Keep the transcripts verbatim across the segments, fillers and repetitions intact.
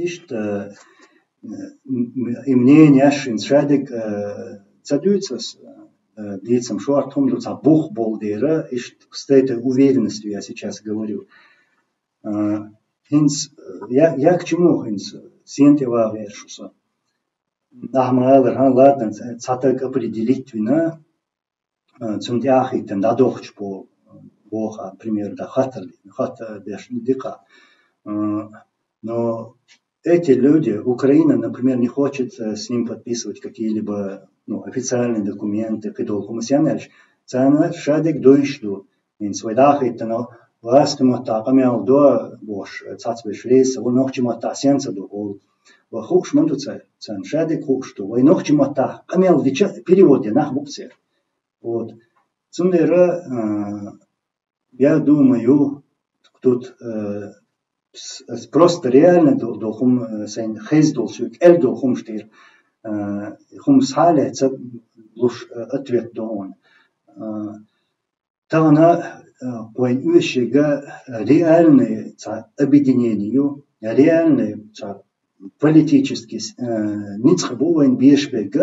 Иштта, э, м-, м-, и мненеш, хӀинца шадерг, э, ца дуьйцу ас, э, дийцам шортта хӀума ду, цхьа бух болу дера, иштта с этой уверенностью я сейчас говорю. Э, хӀинца, э, я, я к чему хӀинца, сен тӀе вагӀа везаш ву со. Ахьа ма аллара, хӀан, ладно, ц-, цхьа таг определить вина, э, цунна тӀаьхьахӀиттина дӀадохча бо-, боху, пример, да, хаттар, хаттар деш дика. Э, но эти люди, Украина, например, не хочет, э, с ним подписывать какие-либо, ну, официальные документы, кхидолу хӀума сенарш, царна шадерг дуйш ду. ХӀинца вай дӀахӀиттина, лаьцна маттахь къамел до бохуш, цхьацца берш рейса, вай нохча маттахь сенца ду олу. Вай хууш ма ду цара, царна шадерг хууш ду. Вай нохча маттахь къамел дича перевод де нах бу церан. Вот. Цундела, э, я думаю, тут, э, с-, с-, просто реально до-, долу хӀума, э, сайн хезна долу, соьга кӀел долу хӀумаш тӀера, э, хӀума схьа а лаьцна луш, э, ответ до хьуна. Э, тахана, э, вайн оьшуш ерг реальный цхьа объединение ю, реальный цхьа политический, э, ницкъ бу вайн беш берг,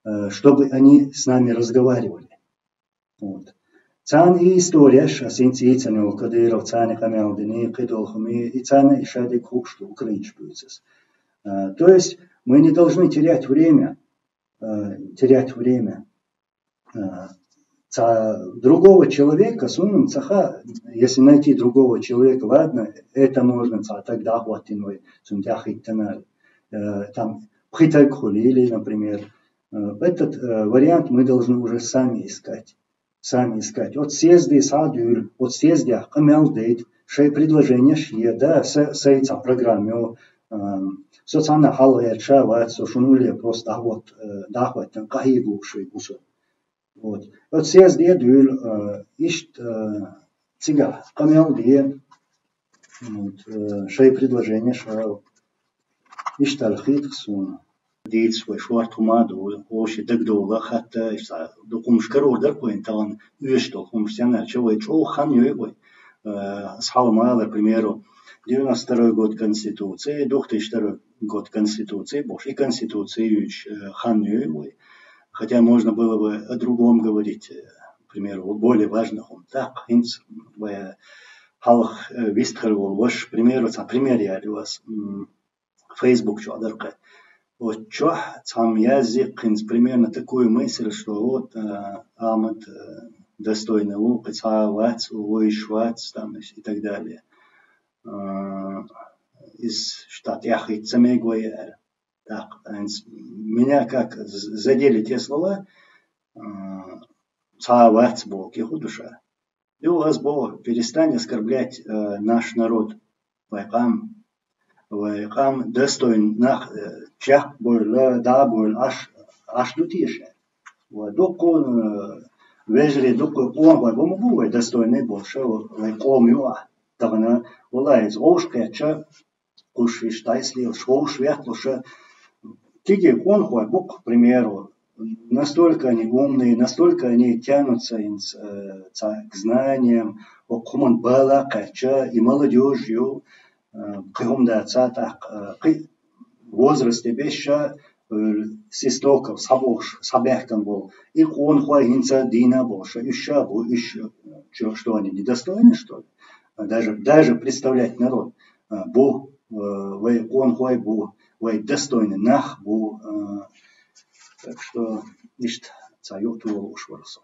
э, чтобы они с нами разговаривали. Вот. Царна и историяш, ас хӀинца йийцина йолу Кадыров, царна къамел дина, кхидолу хӀума, и царна и шадерг хууш ду, украинцаш буьйцу ас. Э, то есть мы не должны терять время, э, терять время. Э, цхьа другого человека, суна ца хаьа, если найти другого человека, ладно, это можно, цхьа таг дӀахӀоттийна вай, цунна тӀаьхьахӀиттина, э, там, пхи таг хуьлий, или, например, э, этот, э, вариант мы должны уже сами искать. Сами искать. Оцу съезде схьа а дуьйлу, оцу съездехь къамел дайта, шайн предложенеш е, да, са-, сайн цхьа программа йо, э, со цхьанна хьалха гӀерташ а вац, со шуна улле просто дӀахӀотт-, э, дӀахӀоттийна къахьега лууш ву со. Вот. Оцу съезде дуьйлу, э, иштта, э, цигахь къамел де, вот, э, шайн предложенеш а, иштта хета суна. Дийцаш вай шортта хӀума а ду, вовшийн дагадовла, хатта, иштта дукха хӀумаш карор дара вайн тахана, оьшуш долу хӀумаш сенарча, вай чӀогӀа хан йой вай. Э, ас хьалха ма аллара, к примеру, девяносто второй год Конституции, две тысячи второй год Конституции, бохуш, и Конституцию юьйцуш, э, хан йой вай. Хотя можно было бы о другом говорить, э, к примеру, о более важных хӀумах. ТӀаккха хӀинца вай хьалха, э, вистхир волу ваша, к примеру, цхьа пример яьлла ю ас, м, Facebook чохь дара кхин. Оцу чохь цхьамма язйи хӀинца примерно такую мысль, что вот, э, Ахьмад, э, достойный ву, кхин цхьа а вац, вуьйш вац, там, и так далее. Э, иза шта тӀаьхьахӀитта ца мега вай аьлла. ТӀаккха хӀинца меня как з-, задели те слова, э, цхьа а вац боху, кхин хӀун ду ша? Ю, ас боху, перестань оскорблять, э, наш народ. Вай къам, вай къам достойный нах, э, чекхбевлла, дӀабевлла, Ӏаш, Ӏаш ду теша? Вай дуккха, э, вежарий, дуккха къонахой бу ма бу вай достойный болуш, вай къома ю ахь. Тахана, валлахӀи, иза вовшахкхетча, кхуш иштта дӀайса лелаш, вовшах ветталуш, кегий къонахой бу-кх, к примеру, настолько они умные, настолько они тянутся, э, ца-, к знаниям, хӀокху хӀуманна бала кхаьчча, и молодёжь ю, э, кхин хӀума дац, тӀаккха, э, кхин возрасте беш, э, с истоков схьабохуш, схьабаьхкина болу. И къонахой хӀинца дийна а болуш, уьш ша а бу, уьш, э, чё, что они недостойны, что ли? Даже, даже представлять народ, э, бу, э, вай къонахой бу, вай достойный нах бу, э, так что иштта цхьа юкъа тӀе волуш вара со.